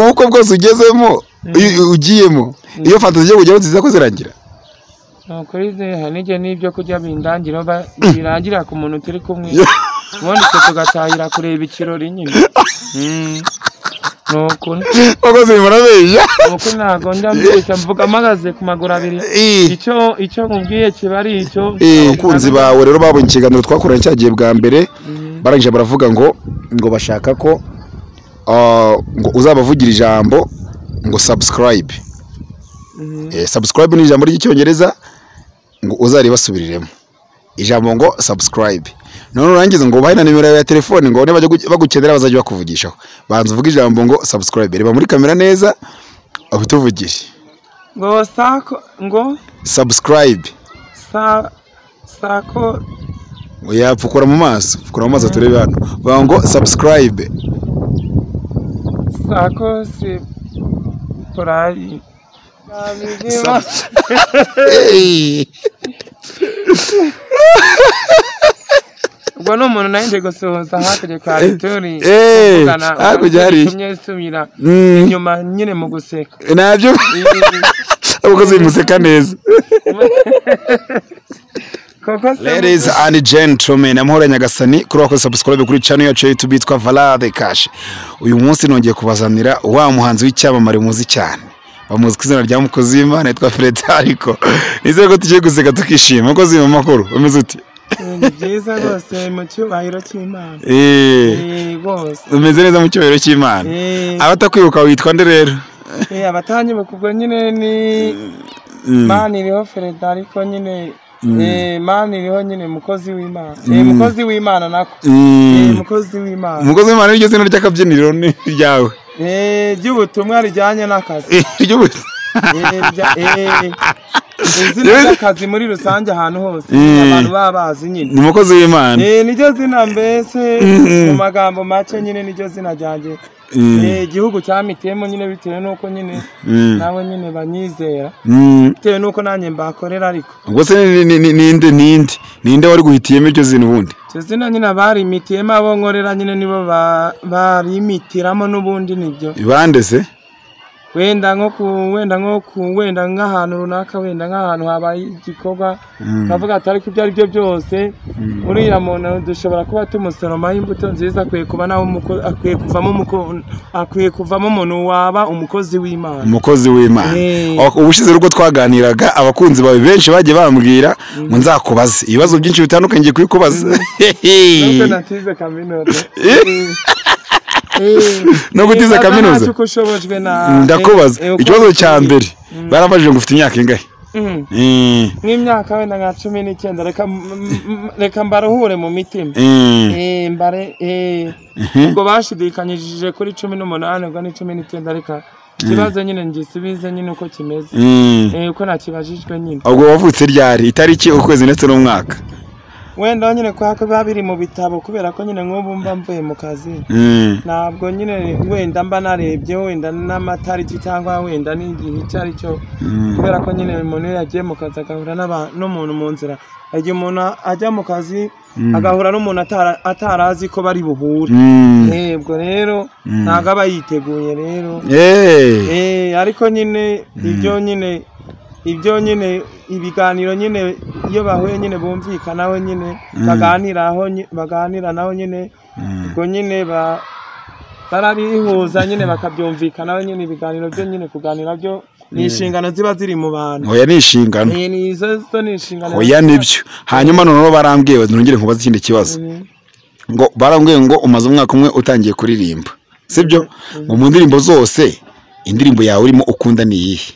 Ubukwe bwose ugezemo ugiyemo iyo fanta zigiye kujyaho ziza ko zirangira. Nukuri hari n'ibyo kurya bindangira birangira ku muntu turi kumwe, ubundi twe tugatahira kureba ikirori nyine. Nukuri wakoze murabeshya. Nukuri ntabwo njya mbeshya, mvuga mpagaze ku maguru abiri, icyo nkubwiye kiba ari icyo. Abakunzi bawe rero babonye ikiganiro twakoranye cyagiye bwa mbere, barangije baravuga ngo bashaka ko ngo uzabavugira ijambo ngo subscribe. Subscribe ni ijambo ry'icyongereza ngo uzaribasubiriremo ijambo ngo subscribe. None urangiza ngo ubahe na nimero yawe ya telefone ngo nibajya bagukenera bazajya bakuvugishaho. Banza uvuge ijambo ngo subscribe, reba muri kamera neza ubituvugire. Ngo sako ngo subscribe sako oya, pfukura mu maso, pfukura mu maso turebe hano. Bavuga ngo subscribe sako si porayi. Ubwo ni umuntu nawe gusuhuza hakurya kwa Vituri, hakurya hari tumye inyuma nyine mu guseka nabyo abakozi bimuseka neza. Ladies and gentlemen, amahoro Nyagasani kuri wakoze subscribe kuri channel yacu YouTube yitwa Valade Cash. Uyu munsi nongeye kubazanira wa muhanzi w'icyamamare muzi cyane, bamuzi ku izina rya Mukozi w'Imana yitwa Frederico. Nizere ko tugiye guseka tukishima. Mukozi w'Imana, amakuru umeze ute? Ni byiza rwose mu cyubahiro cy'Imana. Rwose umeze neza mu cyubahiro cy'Imana. Abatakwibuka witwa nde rero? Abatanyibuka ubwo nyine ni Maniriho Frederico nyine. Maniriho nyine Mukozi w'Imana. Mukozi w'Imana nako. Mukozi w'Imana. Mukozi w'Imana niryo zina ry'akabyiniriro ni ryawe? Ry'ubutumwa rijyanye n'akazi. Izina ry'akazi muri rusange ahantu hose abantu baba bazi nyine ni Mukozi w'Imana. Niryo zina mbese mu magambo make nyine niryo zina ryanjye. Igihugu cyamitiyemo nyine bitewe nuko nyine nabo nyine banyizera, bitewe nuko nanjye mbakorera. Ariko ubwo se ninde wari guhitiyemo iryo zina ubundi? Iryo zina nyine abarimitiyemo abo nkorera nyine nibo barimitiramo n'ubundi nibyo. Bande se? Wenda wenda nk'ahantu runaka, wenda nk'ahantu habaye igikorwa kavuga ati ariko ibyo ari byo byose uriya muntu dushobora kuba tumusoromaho imbuto nziza, akwiye kuba nawe akwiye kuvamo umuntu waba umukozi w'Imana. Umukozi w'Imana. Ubushize ubwo twaganiraga abakunzi bawe benshi bagiye bambwira ngo nzakubaze ibibazo byinshi bitandukanye, ngiye kubikubaza. Nuko natize kaminuza. No gutiza kaminuza ndakubaza ikibazo cya mbere, barabajije ngo ufite imyaka ingahe? Nk'imyaka wenda nka 19. Reka mbaruhure mu mitima. Mbare ubwo bashidikanyije kuri 18 ubwo ni 19. Reka ikibazo nyine ngisubize nyine uko kimeze, uko nakibajijwe nyine. Ubwo wavutse ryari, itariki, ukwezi ndetse n'umwaka? Wenda nyine kwa ko biba biri mu bitabo, kubera ko nyine nk'ubu mba mvuye mu kazi ntabwo nyine wenda mba narebye wenda n'amatariki cyangwa wenda n'igihe icyo ari cyo, kubera ko nyine umuntu iyo yagiye mu kazi agahura n'umuntu mu nzira, igihe umuntu ajya mu kazi agahura n'umuntu atarazi ko bari buhure, ubwo rero ntabwo aba yiteguye rero. Ariko nyine ibyo nyine ibiganiro nyine iyo bahuye nyine bumvikanaho nyine baganira naho nyine ubwo nyine barabihuza nyine bakabyumvikanaho nyine. Ibiganiro byo nyine kuganira byo ni inshingano ziba ziri mu bantu. Oya ni inshingano. Ni izo ni inshingano. Oya nibyo. Hanyuma noneho barambwiye nongere nkubaze ikindi kibazo. Ngo barambwiye ngo umaze umwaka umwe utangiye kuririmba, sibyo? Ngo mu ndirimbo zose indirimbo yawe urimo ukunda ni iyihe?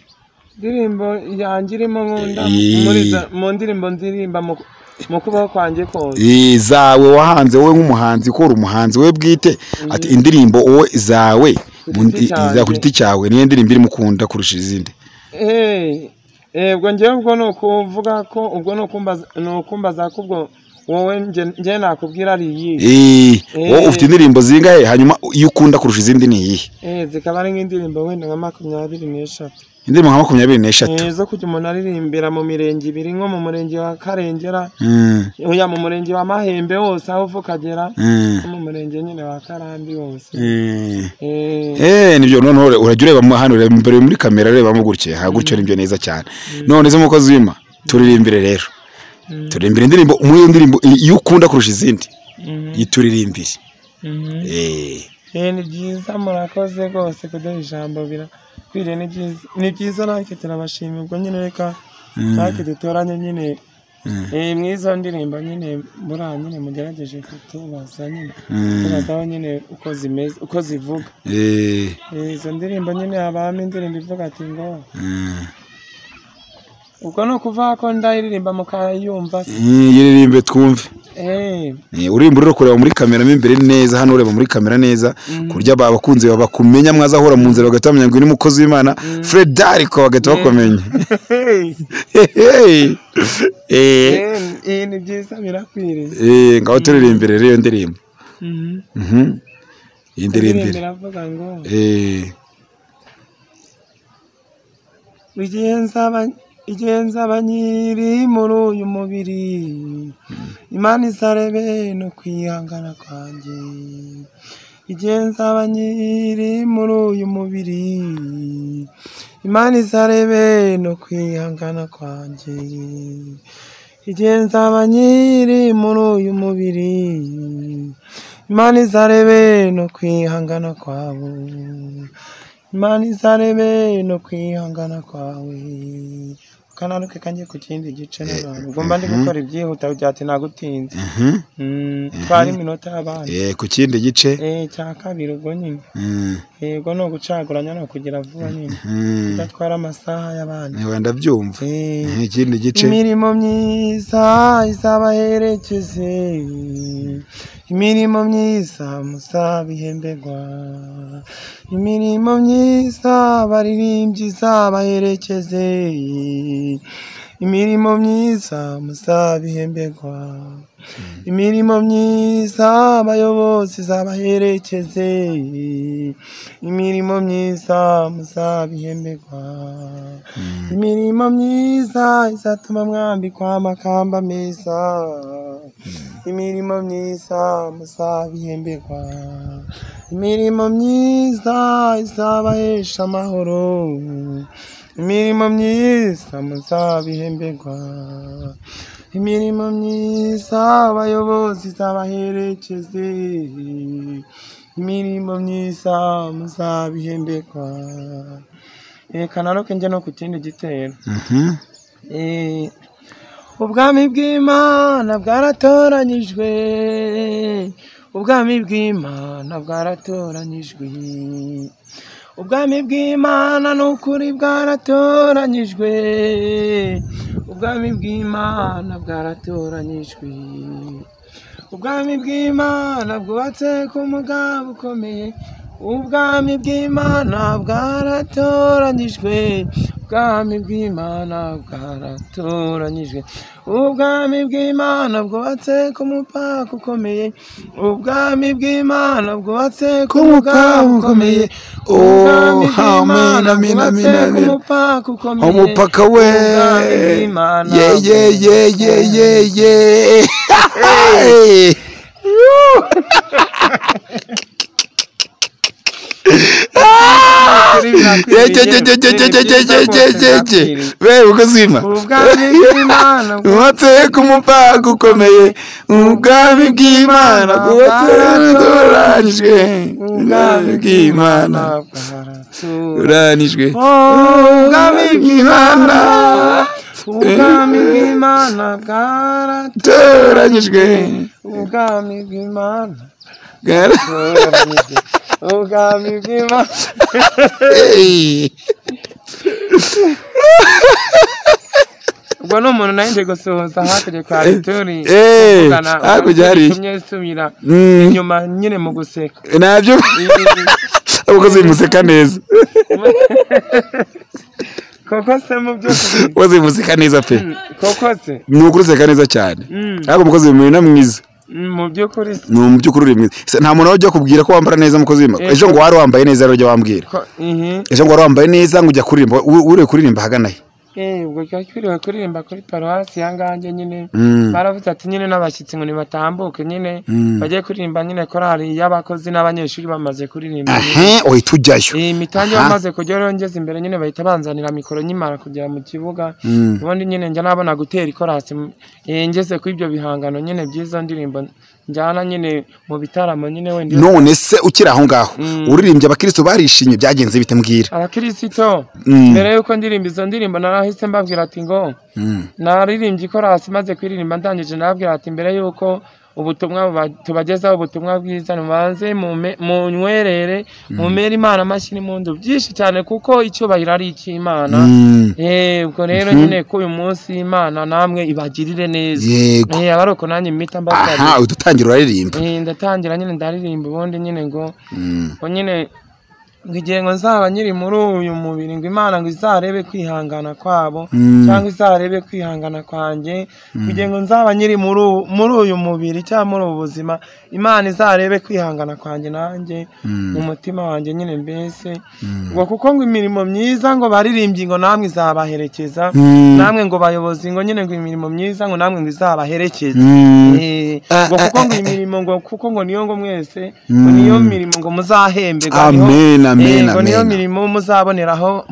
Indirimbo yanjye irimo nkunda mu ndirimbo ndirimba mu kubaho kwanjye kose zawe wahanze wowe nk'umuhanzi, ko uri umuhanzi we bwite, ati indirimbo wowe zawe ku giti cyawe niyo ndirimbo irimo ukunda kurusha izindi? Ubwo njyewe ubwo ni ukuvuga ko ubwo ni ukumbaza ko ubwo Wowe nge nakubwira ari iyi. Wowe ufite indirimbo zingahe, hanyuma iyo ukunda kurusha izindi ni iyihe? Zikaba ari nk'indirimbo wenda nka 23. Indirimbo nka 23 zo kujya umuntu aririmbira mu mirenge ibiri, nko mu murenge wa Karengera, oya mu murenge wa Mahembe wose aho uva ukagera, no mu murenge nyine wa Karambi wose. Nibyo. Noneho urajya ureba hano, ureba imbere muri kamera, urebamo gutya, gutyo nibyo neza cyane. None se mukozi w'Imana, turirimbire rero. Turirimbire indirimbo, muri iyo ndirimbo iyo ukunda kurusha izindi, yituririmbire. Ni byiza, murakoze rwose kuduha ijambo, birakwiriye, ni byiza natwe turabashima. Ubwo nyine reka natwe dutoranye nyine mwizo ndirimbo nyine buriya nyine mugerageje kutubaza nyine, tubazaho nyine uko zimeze, uko zivuga. Izo ndirimbo nyine habamo indirimbo ivuga ati ngo ubwo ni ukuvuga ko ndayiririmba mukayumva se. Yiririmbe twumve. Uririmba uri kureba muri kamera mo imbere neza, hano ureba muri kamera neza, ku buryo abakunzi bawe bakumenya, mwazahura mu nzira bagahita bamenya ngo uyu ni umukozi w'Imana Frederico, bagahita bakumenya. Ni byiza, birakwiriye. Ngaho turirimbire rero iyo ndirimbo. Iyi ndirimbo iravuga ngo igihe nzaba nkiri muri uyu mubiri, Imana izarebe no kwihangana kwanjye. Igihe nzaba nkiri muri uyu mubiri, Imana izarebe no kwihangana kwanjye. Igihe nzaba nkiri muri uyu mubiri, Imana izarebe no kwihangana kwawe. Imana izarebe no kwihangana kwawe. Kanaruke kanjye ku kindi gice n'abantu. Ugomba ndi gukora ibyihuta byati nagutinze. Twari iminota y'abana. Ku kindi gice? Cya kabiri ubwo nyine. Yego, no gucaguranya no kugira vuba nyine. Kudatwara amasaha y'abana. Niba ndabyumva. Ikindi gice. Imirimo myiza izabaherekeze. Imirimo myiza muzabihemberwa. Imirimo myiza baririmbyi izabaherekeze. Imirimo myiza muzabihemberwa. Imirimo myiza abayobozi izabaherekeze. Imirimo myiza muzabihemberwa. Imirimo myiza izatuma mwambikwa amakamba meza. Imirimo myiza muzabihemberwa. Imirimo myiza izabahesha amahoro. Imirimo myiza muzabihemberwa. Imirimo myiza abayobozi izabaherekeze. Imirimo myiza muzabihemberwa. Reka naroke njye no ku kindi gitero. Ubwami bw'Imana bwaratoranyijwe. Ubwami bw'Imana bwaratoranyijwe. Ubwami bw'Imana n'ukuri bwaratoranyijwe. Ubwami bw'Imana bwaratoranyijwe. Ubwami bw'Imana bwubatse ku mugabo ukomeye. Ubwami bw'Imana bwaratoranyijwe. Ubwami bw'Imana bwaratoranyijwe. Ubwami bw'Imana bwubatse ku mupaka ukomeye. Ubwami bw'Imana bwubatse ku mugabo ukomeye. Ubwami bw'Imana bwubatse ku mupaka ukomeye. Umupaka we. Ye ye ye ye ye ye. Bw'Imana wubatse ku mupaka ukomeye. Ubwami bw'Imana bwubatse bwaratoranyijwe. Ubwami bw'Imana bwaratoranyijwe. Ubwami bw'Imana, Ubwami bw'Imana bwaratoranyijwe. Ubwami bw'Imana bwaratoranyijwe. Ubwami bw'Imana. Ubwo ni umuntu nawe nje gusuhuza hakurya kwa Vituri. Hakurya hariya. Tumye sumira inyuma nyine mu guseka. Nabyo. Abakozi museka neza. Koko se mu by'ukuri Wazi museka neza pe. Koko se Ni ukuri useka neza cyane. Ariko umukozi w'Imana mwiza. Mu by'ukuri se Ni mu by'ukuri uri mwiza. Nta muntu ujya kubwira ko wambara neza umukozi w'Imana. Ejo ngo wari wambaye neza rero ujya wambwira. Ejo ngo wari wambaye neza ngo ujya kuririmba, uriye kuririmba ahagana he? Ubwo twiriwe kuririmba kuri paruwasi ya Ngange nyine. Baravuze ati nyine n'abashyitsi ngo nibatambuke nyine bagiye kuririmba nyine korali y'abakozi n'abanyeshuri bamaze kuririmba. Uhita ujyayo. Imitange bamaze kujyayo ngeze imbere nyine bahita banzanira mikoro nkimara kugera mu kibuga. Ubundi nyine njya nabona gutera ikorasi ngeze kuri ibyo bihangano nyine by'izo ndirimbo njyana nyine mu bitaramo nyine wenda. None se ukiri aho ngaho uririmbye abakristo barishimye byagenze bite mbwira? Abakristo mbere yuko ndirimba izo ndirimbo narahise mbabwira ati ngo naririmbye ikorasi maze kuririmba ndangije nababwira ati mbere yuko ubutumwa tubagezaho ubutumwa bwiza mubanze munywerere mumere Imana amashyi n'impundu byinshi cyane kuko icyubahiro ari icy'Imana. Ubwo rero nyine ko uyu munsi Imana namwe ibagirire neza. Abaroko nanjye mpita mbasabye. Aha udutangira uraririmba. Ndatangira nyine ndaririmba ubundi nyine ngo nyine igihe ngo nzaba nyiri muri uyu mubiri ngo Imana ngo izarebe kwihangana kwabo cyangwa izarebe kwihangana kwanjye, igihe ngo nzaba nyiri muri uyu mubiri cyangwa muri ubu buzima Imana izarebe kwihangana kwanjye nanjye mu mutima wanjye nyine mbese ngo kuko ngo imirimo myiza ngo baririmbyi ngo namwe izabaherekeza, namwe ngo bayobozi ngo nyine ngo imirimo myiza ngo namwe ngo izabaherekeza, ngo kuko ngo imirimo ngo kuko ngo niyo ngo mwese ngo niyo mirimo ngo muzahemberwa. Amen. Ngo niyo mirimo muzaboneraho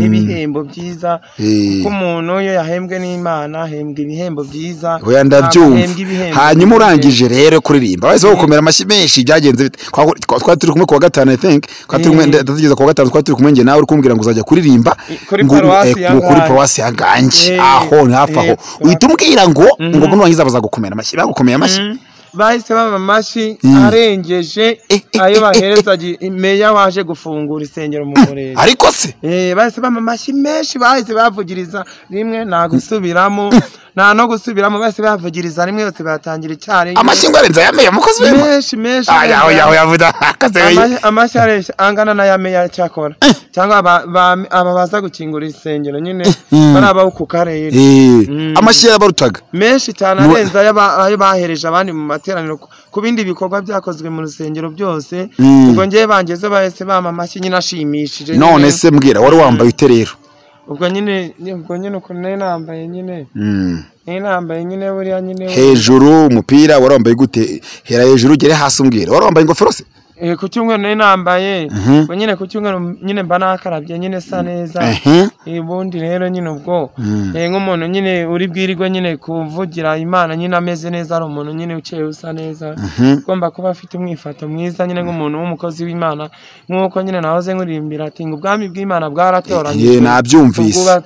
ibihembo byiza, kuko umuntu iyo yahembwe n'Imana ahembwa ibihembo byiza. Oya ndabyumva. Hanyuma urangije rero kuririmba bahise bagukomera amashyi menshi byagenze bite? Twari turi kumwe kuwa gatanu, I think twari turi kumwe ndategereza kuwa gatanu twari turi kumwe njye nawe uri kumbwira ngo uzajya kuririmba kuri paruwasi ya Ngange aho ni hafi aho, uhita umbwira ngo ngo nurangiza bazagukomera amashyi. Bagukomeye amashyi bahise baba amashyi arengeje ayo bahereza meya waje gufungura isengero mu murenge. Ariko se bahise baba amashyi menshi, bahise bavugiriza rimwe nta gusubiramo nta no gusubiramo, bahise bavugiriza rimwe yose batangira icyarimwe. Amashyi ngo arenze aya meya mukozi w'Imana menshi menshi. Amashyi arenze angana n'aya meya cyakora cyangwa aba baza gukingura isengero nyine bari abo ku karere. Amashyi yabarutaga menshi cyane arenze ayo bahereje abandi mu materaniro ku bindi bikorwa byakozwe mu rusengero byose. Ubwo ngiye bangeze bahise bama amashyi nyine ashimishije. None se mbwira wari wambaye ute rero? Ubwo nyine ukuntu nari nambaye nyine nari nambaye nyine buriya nyine hejuru umupira wari wambaye gute? Hera hejuru ugere hasi umbwira. Wari wambaye ingofero se? Ku cyumweru nari nambaye ubwo nyine ku cyumweru nyine mba nakarabye nyine sa neza. Ubundi rero nyine ubwo nk'umuntu nyine uri bwirirwe nyine kuvugira Imana nyine ameze neza, ari umuntu nyine ukeye usa neza, ugomba kuba afite umwifato mwiza nyine nk'umuntu w'umukozi w'Imana, nk'uko nyine nahoze nkuririmbira ati ngo ubwami bw'Imana bwaratoranyijwe. Nabyumvise.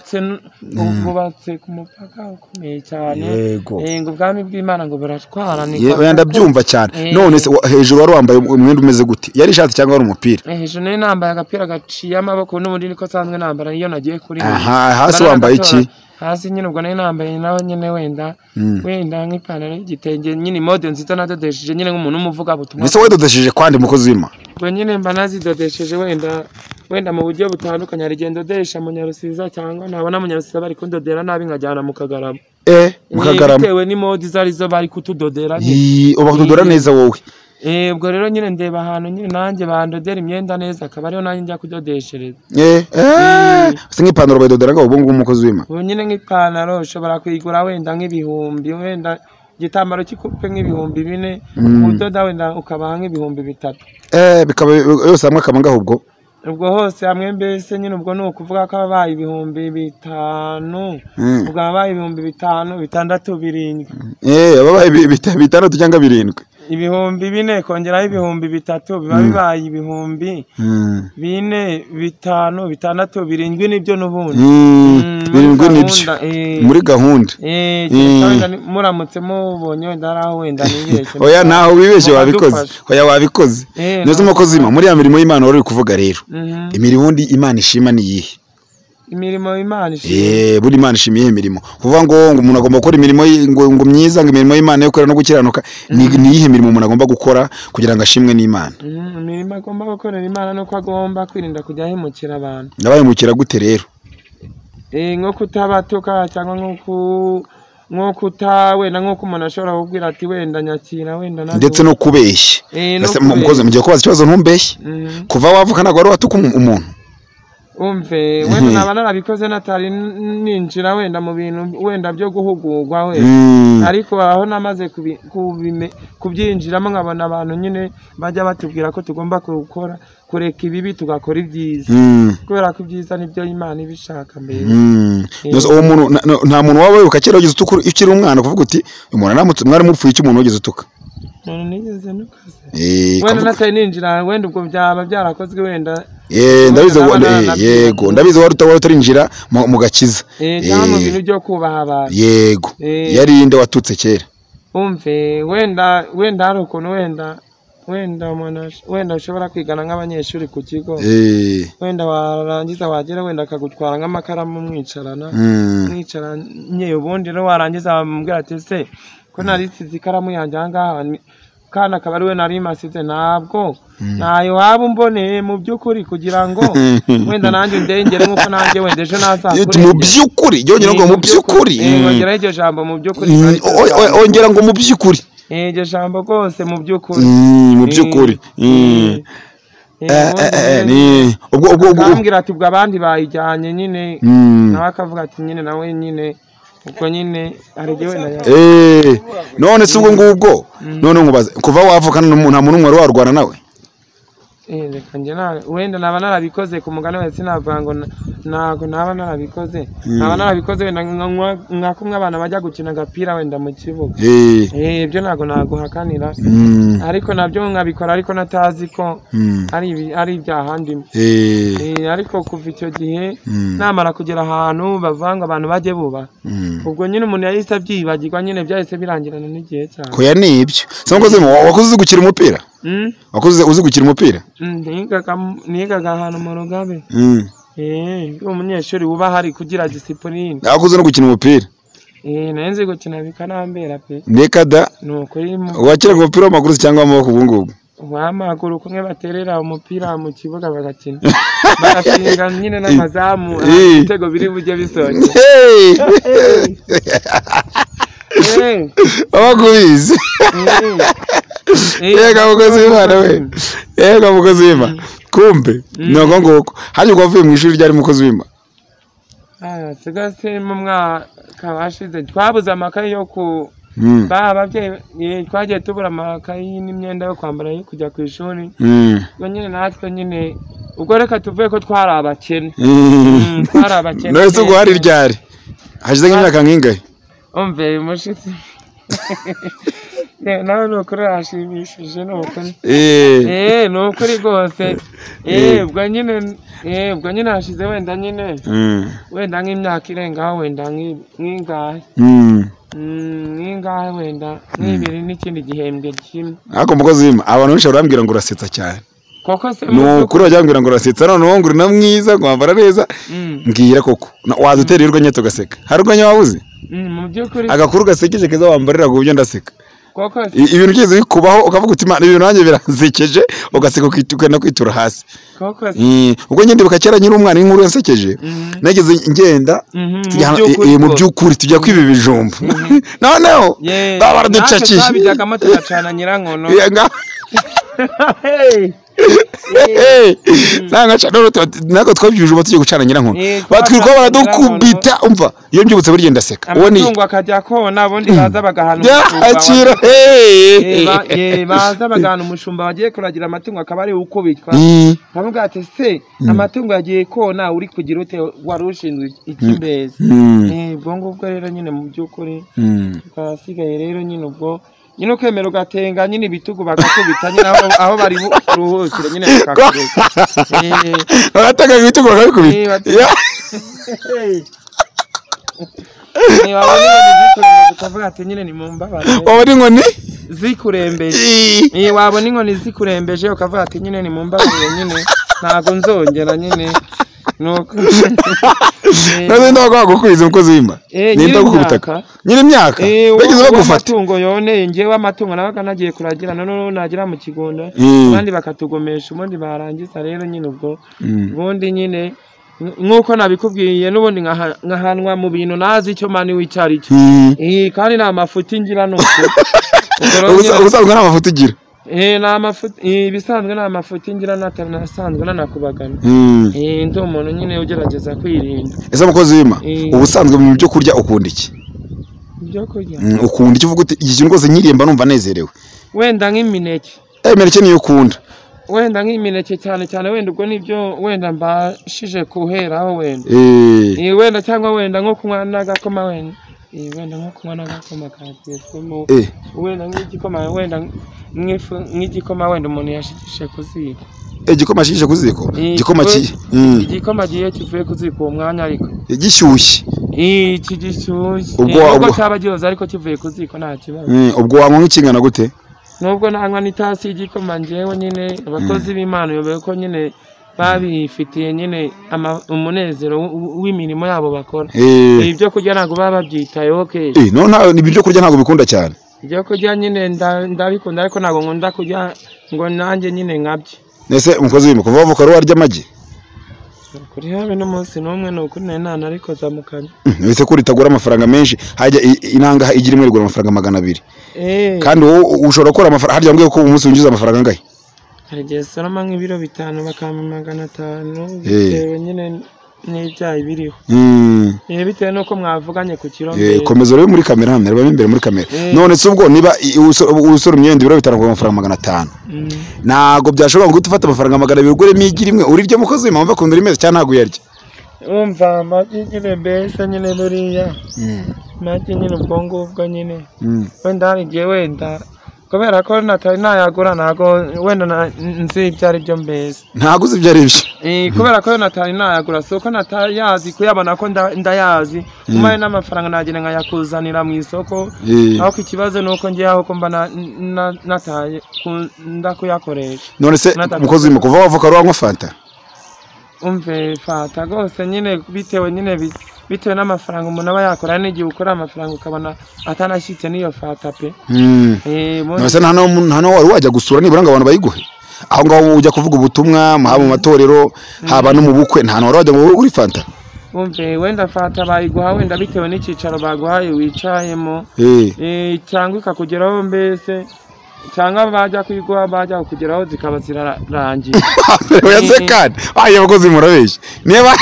Bwubatse ku mupaka ukomeye cyane. Ngo ubwami bw'Imana ngo buratwaranika. Ndabyumva cyane. None se hejuru wari wambaye umwenda umeze gute? Yari ishati cyangwa ari umupira? Hejuru nari nambaye agapira gaciye amaboko n'ubundi niko nsanzwe nambara iyo nagiye kuri. Aha hasi wambaye iki? Hasi nyine ubwo nari nambaye naho nyine wenda nk'ipantaro y'igitenge nyine mode nziza nadodesheje nyine nk'umuntu w'umuvugabutumwa. Ese wadodesheje kwande mukozi w'Imana? Ubwo nyine mba nazidodesheje wenda mu buryo butandukanye, hari igihe ndodesha mu Nyarusiza cyangwa nabona mu Nyarusiza bari kundodera nabi nkajyana mu Kagarama. Mu Kagarama bitewe n'imode izo arizo bari kutudodera. Uba neza wowe. Ubwo rero nyine ndeba ahantu nyine nanjye bandodera imyenda neza akaba ariho nanjye njya kudodeshereza. Se nk'ipantaro bayidodera ngo ubu ngubu umukozi w'Imana? Ubu nyine nk'ipantaro ushobora kuyigura wenda nk'ibihumbi, wenda igitambaro cy'ikupe nk'ibihumbi 4, udoda wenda ukabaha nk'ibihumbi 3. Bikaba yose hamwe akaba ngaho ubwo? Ubwo hose hamwe mbese nyine ubwo ni ukuvuga ko abaye 5,000, ubwo abaye 5,000, 6, 7. Abaye 6 cyangwa 7. 4,000 kongeraho 3,000 biba bibaye 4,000, 5, 6, 7 nibyo n'ubundi. 7 nibyo muri gahunda. Muramutse mubonye wenda ari aho wenda nibeshye. Oya naho wibeshye wabikoze. Oya wabikoze. Neza umukozi w'Imana muri ya mirimo y'Imana wari uri kuvuga rero. Imirimo undi Imana ishima ni iyihe? Imirimo Imana ishima. Buri Imana ishima iyihe mirimo? Kuvuga ngo umuntu agomba gukora imirimo ngo myiza, ngo imirimo y'Imana yo kwera no gukiranuka, ni iyihe mirimo umuntu agomba gukora kugira ngo ashimwe n'Imana? Imirimo agomba gukorera Imana nuko agomba kwirinda kujya ahemukira abantu. Ndabahemukira gute rero? Nko kutabatuka cyangwa nko kuta wenda nko umuntu ashobora kubwira ati wenda nyakira wenda ndetse no kubeshya. Mukozi mugiye kubaza ikibazo ntumbeshye. Kuva wavuka ntabwo wari watuka umuntu. Umve wenda naba narabikoze natari ninjira wenda mu bintu wenda byo guhugurwa we, ariko aho namaze kubyinjiramo nkabona abantu nyine bajya batubwira ko tugomba gukora kureka ibibi tugakora ibyiza, kubera ko ibyiza nibyo Imana ibishaka mbere. Uwo muntu nta muntu waba wibuka kera wagize utuka ukiri umwana kuvuga uti umuntu mwari mupfuye iki umuntu wagize utuka? Nigeze nukaze wenda natari ninjira wenda ubwo byaba byarakozwe wenda. Ndabizi yego, ndabizi wari utarinjira mu gakiza cyangwa mu bintu byo kubaha abantu. Yego, yari inde watutse kera? Umve wenda hari ukuntu wenda umuntu wenda ushobora kwigana nk'abanyeshuri ku kigo, wenda warangiza wagera wenda akagutwara nk'amakaramu mwicarana mwicaranye, ubundi rero warangiza bamubwira ati se ko narisize ikaramu yanjye aha ngaha kana akaba ari we nari masize, ntabwo ntayo waba umboneye mu by'ukuri kugira ngo wenda nanjye ndengere nk'uko nanjye wenda ejo nazakurengera. Mu by'ukuri yongera ngo mu by'ukuri, ongeraho iryo jambo mu by'ukuri, ongera ngo mu by'ukuri, iryo jambo rwose mu by'ukuri, mu by'ukuri. Ubwo akambwira ati ubwo abandi bayijyanye nyine, nawe akavuga ati nyine nawe nyine ubwo nyine none se ubwo ngubwo none nkubaze kuva wavuka nta muntu umwe wari warwana nawe? Wenda naba narabikoze ku mugani wese sinavuga ngo ntabwo naba narabikoze, naba narabikoze wenda nka kumwe abana bajya gukina agapira wenda mu kibuga, ibyo ntabwo naguhakanira, ariko nabyo nkabikora ariko natazi ko ari ibyaha ndimo. Ariko kuva icyo gihe namara kugera ahantu bavuga ngo abantu bajye bubaha, ubwo nyine umuntu yahise abyibagirwa nyine byahise birangirana n'igihe cyane. Koya ni ibyo. Wakoze uzi gukina umupira? Wakoze uzi gukina umupira? Nigaga ahantu mu Rugabe. Ndi umunyeshuri wubaha ari kugira discipline. Wakoze no gukina umupira? Nari nzi gukina bikanambera pe. Ndeka da. Nuko wakinaga umupira w'amaguru cyangwa w'amaboko ubu ngubu? W'amaguru, kumwe baterera umupira mu kibuga bagakina bagafinga nyine n'amazamu, ibitego biri bujye bisohoka. Abakubizi. Yega mukozi w'Imana we. Yega mukozi w'Imana. Kumbe nuko nguko. Hari ubwo wavuye mu ishuri ryari mukozi w'Imana? Sigase mu mwaka washize twabuze amakayi yo ku ababyeyi, twagiye tubura amakayi n'imyenda yo kwambara yo kujya ku ishuri. Ubwo nyine natwe nyine ubwo reka tuvuye ko twari abakene. Twari abakene. None se ubwo hari ryari? Hashize nk'imyaka nk'ingahe? Umve mushitsi. Nawe ni ukuri urashimishije, ni ukuri. Ni ukuri rwose. Ubwo nyine hashize wenda nyine wenda nk'imyaka irengaho wenda nk'ingahe nk'ingahe wenda nk'ibiri n'ikindi gihembwe kimwe. Ariko mukozi w'Imana abantu benshi barambwira ngo urasetsa cyane. Koko se ni ukuri bajya bambwira ngo urasetsa, noneho ngo uri na mwiza ngo wambara neza. Mbwira koko waza utera urwenya tugaseka. Hari urwenya wabuze? Mu by'ukuri agakuru gasekeje keza wambarira ku buryo ndaseka. Ibintu byose bikubaho ukavuga uti Imana ibintu nanjye biransekeje, ugaseka ukenda kwitura hasi. Ubwo njye ndibuka kera nkiri umwana inkuru yansekeje, nageze ngenda mu by'ukuri tujya kwiba ibijumba, noneho baba baraducakiye twabijyagamo tugacana nyirankono. Ntabwo twabye ibijumba tugiye gucana nyirankono, batwirirwa baradukubita. Umva iyo mbyibutse burya ndaseka. Amatungo akajya kona ubundi baza bagahana umushumba, baza bagahana umushumba bagiye kuragira amatungo akaba ari ukubitwa, bavuga ati se amatungo yagiye kona uri kugira ute wari ushinzwe iki mbese? Ubwo ngubwo rero nyine mu by'ukuri twasigaye rero nyine ubwo nyine ukemera ugatenga nyine ibitugu bagakubita nyine aho bari ruhukire nyine bakakureka. Bagatanga ibitugu bakabikubita. Ukavuga ati nyine ni mumbabare. Wabona inkoni zikurembeje. Wabona inkoni zikurembeje ukavuga ati nyine ni mumbabare nyine ntago nzongera nyine. Nuko none ndagwa umukozi w'Imana. Ninda gukubitaka. Nyiri imyaka. Bageze bagufata. Amatungo yoneye ngewe amatungo nabaga nagiye kuragira none nagira mu kigunda abandi bakatugomesha ubundi barangiza rero nyine ubwo ubundi nyine Nk'uko nabikubwiye n'ubundi nkahanwa mu bintu nazi icyo mani wicara icyo. Kandi nta mafuti ngira nuko. Ubusanzwe nta mafuti ugira? Nta mafuti, ibisanzwe nta mafuti ngira, nasanzwe nanakubagana. Ndi umuntu nyine ugerageza kwirinda. Ese mukozi w'Imana, ubusanzwe mu byo kurya ukunda iki? Ibyo kurya? Ukunda iki uvuga uti iki kintu rwose nkiriye mba numva nezerewe? Wenda nk'imineke. Imineke niyo ukunda? Wenda nk'imineke cyane cyane, wenda ubwo nibyo wenda mbashije kuheraho wenda. Wenda cyangwa wenda nko kunywa n'agakoma wenda. Wenda nko kunywa n'agakoma katetswemo. Wenda nk'igikoma, wenda nk'igikoma wenda umuntu yashigishe ku ziko. Igikoma ashigishe ku ziko? Igikoma ki? Igikoma giye kivuye ku ziko uwo mwanya ariko. Gishyushye. Iki gishyushye. Ubwo cyaba gihoze ariko kivuye ku ziko nta kibazo. Ubwo wanywa nk'ikingana gute? Nubwo nanywa n'itasi y'igikoma njyewe nyine abakozi b'Imana uyobewe ko nyine babifitiye nyine umunezero w'imirimo yabo bakora. Ibyo kurya ntabwo baba babyitayeho kenshi. No ibyo kurya ntabwo bikunda cyane. Ibyo kurya nyine ndabikunda ariko ntabwo nkunda kurya ngo nanjye nyine nkabye. Ese umukozi w'Imana kuva wavuka wari warya amagi? Kuri habe n'umunsi n'umwe ni ukuri nari nanarikoza mu kanwa. Ese ko ritagura amafaranga menshi, hajya inanga igira imwe rigura amafaranga 200. Kandi wowe ushobora gukora amafaranga, harya mbwiye ko umunsi winjiza amafaranga angahe? Hari igihe soroma nk'ibiro 5 bakampa 500 bitewe nyine n'ibyayi biriho. Bitewe n'uko mwavuganye ku kiro. Komeza urebe muri kamera hano, reba imbere muri kamera. None se ubwo niba usoromye ibiro 5 ku mafaranga 500. Ntago byashoboka ngo ufate amafaranga 200 uguremo igi rimwe urirye mukozi w'Imana wumva ukuntu rimeze cyangwa ntago uyarya? Umva amagi nyine mbese nyine buriya. Amagi nyine ubwo ngubwo nyine. Wenda hari igihe wenda kubera ko natari nayagura ntago wenda nzi ibyo ari byo mbese. Ntago uzi ibyo ari byo? Kubera ko natari nayagura si uko natayazi kuyabona ko ndayazi. Umaye n'amafaranga nagenda nkayakuzanira mu isoko. Ariko ikibazo ni uko ngiye aho ko mba nataye ndakuyakoresha. None se mukozi w'Imana kuva wavuka wari wanywa fanta? Umve fanta rwose nyine bitewe nyine bitewe n'amafaranga umuntu aba yakora, n'igihe ukora amafaranga ukabona atanashyitse n'iyo fanta pe. None se nta wari wajya gusura nibura ngo abantu bayiguhe? Aho ngaho ujya kuvuga ubutumwa haba mu matorero haba no mu bukwe, nta wari wajya ngo uri fanta? Umve wenda fanta bayiguha wenda bitewe n'icyicaro baguhaye wicayemo, cyangwa ikakugeraho mbese, cyangwa bajya kuyiguha bajya kukugeraho zikaba zirarangiye. Oya se kandi ayo abakozi murabeshya niba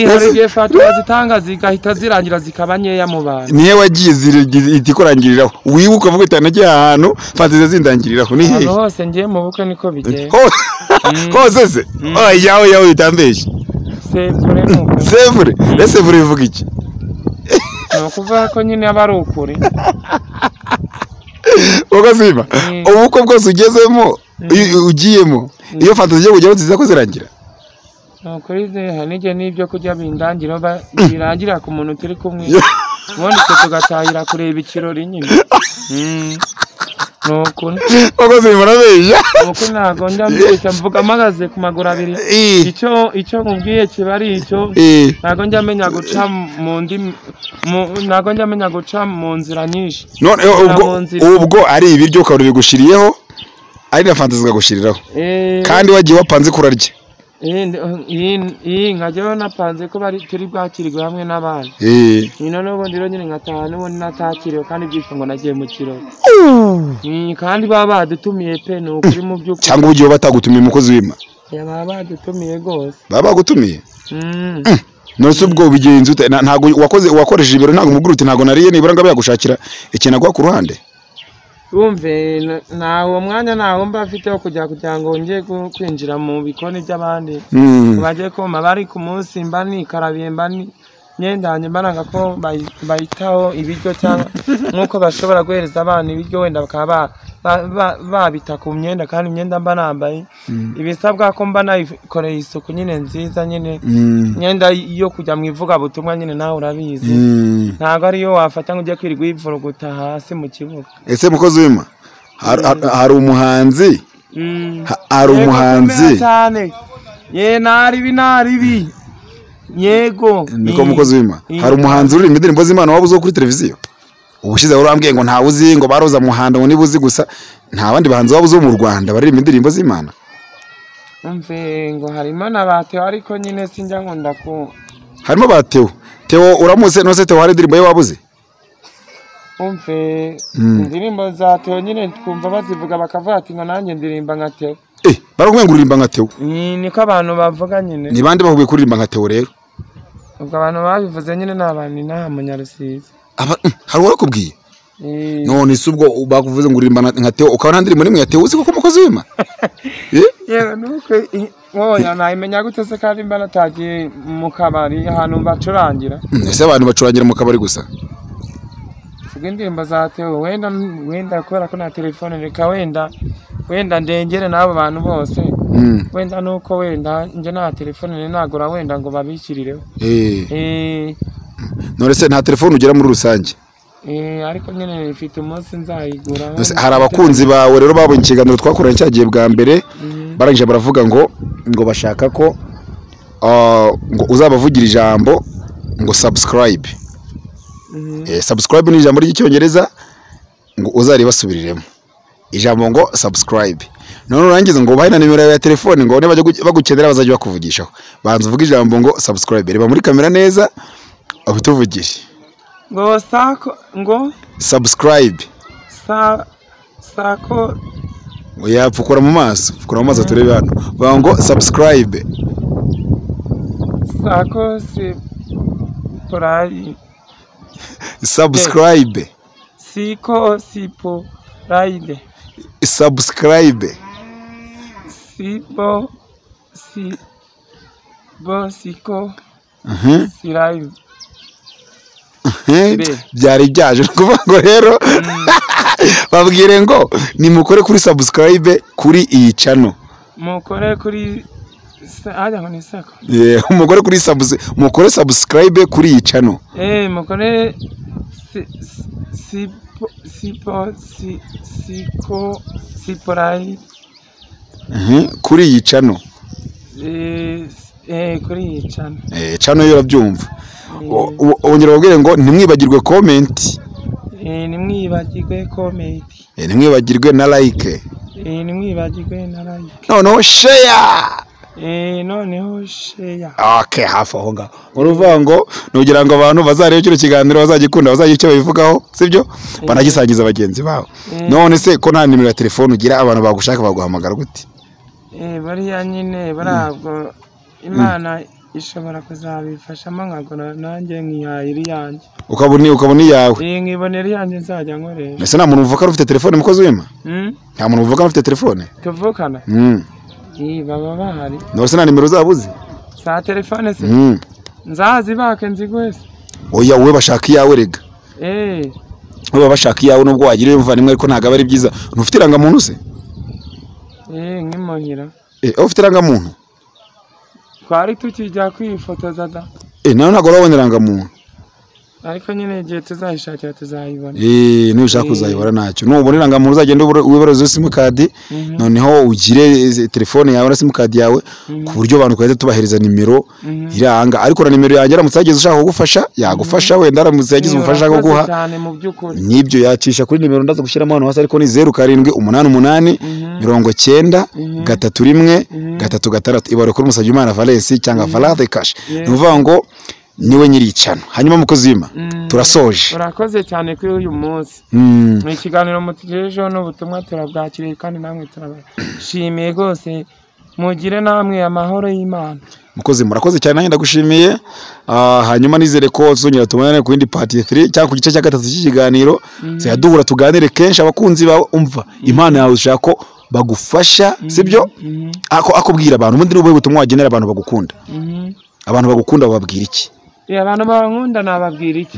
hari igihe fanta bazitanga zigahita zirangira zikaba nkeya mu bantu. Niyo wagiye ikurangiriraho wibuka uvuga uti nagiye ahantu fanta zindangiriraho ni hehe? Hose ngiye mu bukwe niko bigenda. Hose se? Oya oya utambeshye. Sevure nuko. Sevure? Ese sevure bivuga iki? Ni ukuvuga ko nyine aba ari ukuri. Mukozi w'Imana, ubukwe bwose ugezemo ugiyemo iyo fanta zigiye kugeraho ziza ko zirangira? Nukuri hari n'igihe n'ibyo kurya bindangira birangira ku muntu turi kumwe, ubundi twe tugatahira kureba ikirori nyine. Nukuri. Mukozi w'Imana murabeshya. Nukuri ntabwo njya mbeshya, mvuga mpagaze ku maguru abiri. Icyo nkubwiye kiba ari icyo. Ntabwo njya menya guca mu ndimi, ntabwo njya menya guca mu nzira nyinshi. None ubwo ari ibiryo ukaba bigushiriyeho, ari na fanta zikagushiriraho. Kandi wagiye wapanze kurarya. Iyi nkajyaho napanze ko bari turi bwakirirwe hamwe n'abana. None ubundi rero nyine nkataha n'ubundi natakiriwe kandi byitwa ngo nagiye mu kirori. Kandi baba badutumiye pe, ni ukuri mu by'ukuri. Cyangwa ugiye batagutumiye umukozi w'Imana? Baba badutumiye rwose. Baba bagutumiye? None se ubwo ubigenza ute? Ntabwo wakoze wakoresheje ibiro, ntabwo umubwira uti ntabwo nariye nibura ngo abe yagushakira ikintu aguha ku ruhande? Umve ntawo mwanya ntawo mba afite wo kujya kugira ngo ngiye kwinjira mu bikoni by'abandi bajye koma bari ku munsi mba nikarabiye mba myenda yanjye mba nanga ko bayitaho ibiryo cyangwa nk'uko bashobora guhereza abana ibiryo wenda bakaba babita ku myenda, kandi imyenda mba nambaye ibisabwa ko mba nayikoreye isuku nyine nziza nyine imyenda yo kujya mu ivugabutumwa nyine nawe urabizi ntabwo ariyo wafata ngo ujye kwirirwa uyivuruguta hasi mu kibuga. Ese mukozi w'Imana, hari umuhanzi hari umuhanzi ye naribi naribi yego niko mukozi w'Imana, hari umuhanzi uririmba indirimbo z'Imana waba uzi kuri televiziyo? Ubushize urambwiye ngo ntawe uzi ngo baroza muhanda ngo niba uzi gusa, nta bandi bahanzi waba uzi mu Rwanda baririmba indirimbo z'Imana? Umve ngo harimo na ba Theo, ariko nyine sinjya nkunda ku Harimo ba Theo. Theo uramuze? Nose Theo hari indirimbo ye wabuze? Umve indirimbo za Theo nyine twumva bazivuga bakavuga ati ngo nanjye ndirimba nka Theo. Barakubwiye ngo uririmba nka Theo? Niko abantu bavuga nyine. Ni bande bakubwiye kuririmba nka Theo rero? Ubwo abantu babivuze nyine ni abantu inaha mu Nyarusizi. Hari uwakubwiye? None se ubwo bakuvuze ngo uririmba nka Theo ukaba nta ndirimbo n'imwe ya Theo uzi koko mukozi w'Imana? Yewe nuko oya nayimenya gute se kandi mba natagiye mu kabari ahantu bacurangira? Ese abantu bacurangira mu kabari gusa? Vuga indirimbo za Theo wenda kubera ko na telefone reka wenda ndengere n'abo bantu bose. Wenda nuko wenda nje nta telefone nagura wenda ngo babishyirireho. None se nta telefone ugera muri rusange? Ariko nyine ifite umunsi nzayigura. Hari abakunzi bawe rero babonye ikiganiro twakoranye cyagiye bwa mbere, barangije baravuga ngo bashaka ko ngo uzabavugira ijambo ngo subscribe. Subscribe ni ijambo ry'icyongereza ngo uzaribasubiriremo. Ijambo ngo subscribe. None urangiza ngo ubahe na nimero yawe ya telefone ngo nibajya bagukenera bazajya bakuvugishaho. Banza uvuge ijambo ngo subscribe. Reba muri kamera neza ubituvugire. Ngo sako ngo subscribe. Sako oya pfukura mu maso, pfukura mu maso turebe hano. Bavuga ngo subscribe. Sako si porai. Subscribe. Siko sipo raide. Subscribe. Sipo si bo siko. Sirai. Byari byaje kuvuga ngo rero babwire ngo nimukore kuri subscribe kuri iyi channel. Mukore kuri ajya ngo ni sako. Mukore kuri mukore subscribe kuri iyi channel. Mukore sipo si siko siporai. Kuri iyi channel. Kuri iyi channel. Channel yo urabyumva. Ongera babwire ngo ntimwibagirwe comment. Ntimwibagirwe comment. Ntimwibagirwe na like. Ntimwibagirwe na like. Noneho share. Noneho share. Okay, hafi aho ngaho. Uruvuga ngo nugira ngo abantu bazarebe kino kiganiro bazagikunda bazagira icyo babivugaho, sibyo? Banagisangiza bagenzi babo. None se ko nta nimero ya telefone ugira abantu bagushaka baguhamagara gute? Bariya nyine barabwo Imana ishobora kuzabifashamo nkagura nanjye nkihahira iyanjye. Ukabona iyawe. Nkibonera iyanjye nzajya nkoresha. Ese nta muntu uvuka ufite telefone mukozi w'Imana? Nta muntu uvuka ufite telefone? Tuvukana? Baba bahari. None se nta nimero zabo uzi? Za telefone se? Nzazibake nziguhe se? Oya wowe bashaka iyawe rega. Wowe bashaka iyawe nubwo wagira iyo muvandimwe ariko ntabwo aba ari byiza. Ntufite irangamuntu se? Nkimuhira. Ufite irangamuntu? Twari tukijya kwifotoza da. Nawe ntabwo urabona irangamuntu. Ariko nyine igihe tuzayishakira tuzayibona. Nushaka uzayibona ntacyo. Nubona irangamuntu uzagenda wibaruze simukadi, noneho ugire telefone yawe na simukadi yawe ku buryo abantu twahita tubahereza nimero iranga. Ariko na nimero yanjye aramutse yagize ushaka kugufasha, yagufasha wenda aramutse yagize ubufasha bwo guha. Nibyo yacisha kuri nimero ndaza gushyiramo hano hasi, ariko ni 0 7 8 8 90 3 1 3 6. Ibaro kuri Musabyimana Valens cyangwa Valade Cash. Ni uvuga ngo niwe nyiricano. Hanyuma mukozi w'Imana turasoje. Urakoze cyane kuri uyu munsi. Mu kiganiro mutugejejeho n'ubutumwa turabwakiriye kandi namwe turabashimiye rwose. Mugire namwe amahoro y'Imana. Mukozi murakoze cyane nanjye ndagushimiye. Hanyuma nizere ko tuzongera tubonane ku yindi part 3 cyangwa ku gice cya gatatu cy'ikiganiro. Tuzaduhura tuganire kenshi abakunzi bawe umva Imana yawe ushaka ko bagufasha, sibyo? Akubwira abantu ubundi n'ubuhe butumwa wagenera abantu bagukunda. Abantu bagukunda bababwira iki? Abantu bankunda nababwira iki?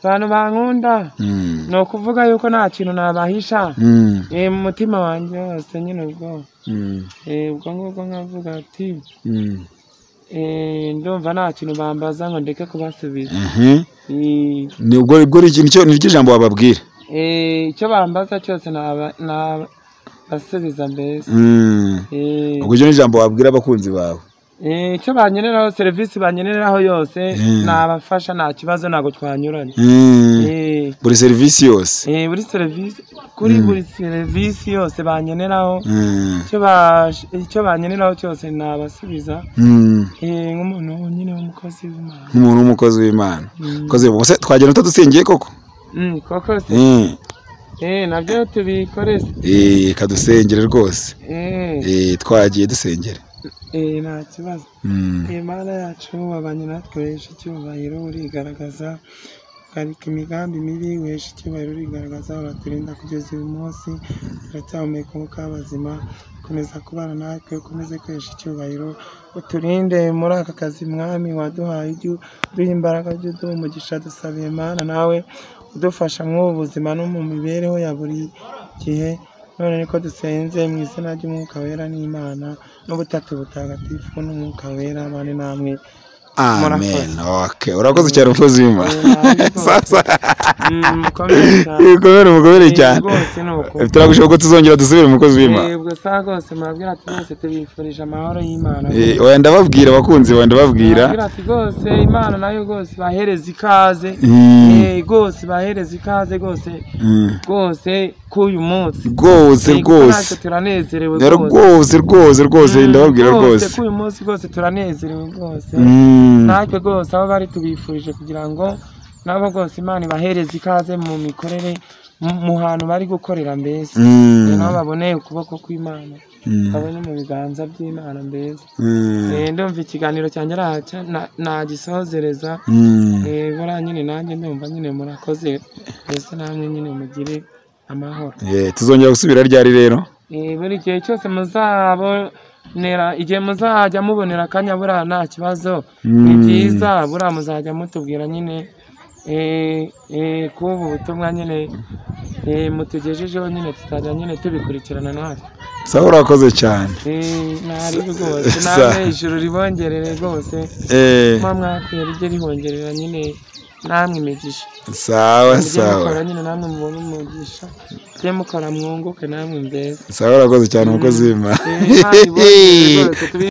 Abantu bankunda ni ukuvuga yuko nta kintu nabahisha. Mu mutima wanjye wose nyine ubwo. Ubwo ngubwo nkavuga ati ndumva nta kintu bambaza ngo ndeke kubasubiza. Ni ubwo niryo jambo wababwira? Icyo bambaza cyose nabasubiza mbese. Ubwo iryo ni ijambo wabwira abakunzi bawe? Icyo banyeneraho, serivisi banyeneraho yose nabafasha, nta kibazo, ntabwo twanyuranye. Buri serivisi yose, buri serivisi, kuri buri serivisi yose banyeneraho, icyo banyeneraho cyose nabasubiza. Nk'umuntu nyine w'umukozi w'Imana. Nk'umuntu w'umukozi w'Imana. Twagenda utadusengeye koko? Koko se. Nabyo tubikore. Kadusengere rwose. Twagiye dusengere. Nta kibazo. Imana yacu wabanye natwe, wesha icyubahiro urigaragaza, ugarika imigambi mibi, wesha icyubahiro urigaragaza, uraturinda kugeza uyu munsi, turacyahumeka umwuka w'abazima, komeza kubana natwe, ukomeze kwesha icyubahiro, uturinde muri aka kazi mwami waduhaye, ujye uduha imbaraga, ujye uduha umugisha, dusabiye Imana nawe udufasha muri ubu buzima no mu mibereho ya buri gihe. None niko dusenze mu izina ry'Umwuka Wera n'Imana n'Ubutatu Butagatifu n'Umwuka Wera, bane namwe. Amen. Okay, urakoze cyane umukozi w'Imana. Sasa mukomere cyane. Turagushaka ko tuzongera dusubire umukozi w'Imana. Ubwo sa rwose murabwira ati rwose tubifurije amahoro y'Imana. Oya ndababwira abakunzi bawe, ndababwira. Murabwira ati rwose Imana nayo rwose bahereza ikaze. Rwose bahereza ikaze rwose. Rwose k'uyu munsi. Rwose rwose. Turanezerewe rwose. Rwose rwose ndababwira rwose. K'uyu munsi rwose turanezerewe rwose. Natwe rwose aho bari tubifurije kugira ngo nabo rwose Imana ibahereze ikaze mu mikorere, mu hantu bari gukorera mbese, nabo babone ukuboko kw'Imana, babone mu biganza by'Imana mbese. Ndumva ikiganiro cyanjye nagisozereza, buriya nyine nanjye ndumva nyine murakoze mbese, namwe nyine mugire amahoro. Tuzongera gusubira ryari rero? Buri gihe cyose muzabonera, igihe muzajya mubonera akanya, buriya nta kibazo, ni byiza, buriya muzajya mutubwira nyine k'ubu butumwa nyine mutugejejeho nyine, tuzajya nyine tubikurikirana natwe. Sawa, urakoze cyane. Ntari rwose, namwe ijuru ribongerere rwose, muba mwakwiye rijye ribongerera nyine namwe imigisha. Sawa sawa. Mukora nyine namwe mubone umugisha, mujye mukora mwunguke namwe mbese. Sawa, urakoze cyane umukozi w'Imana.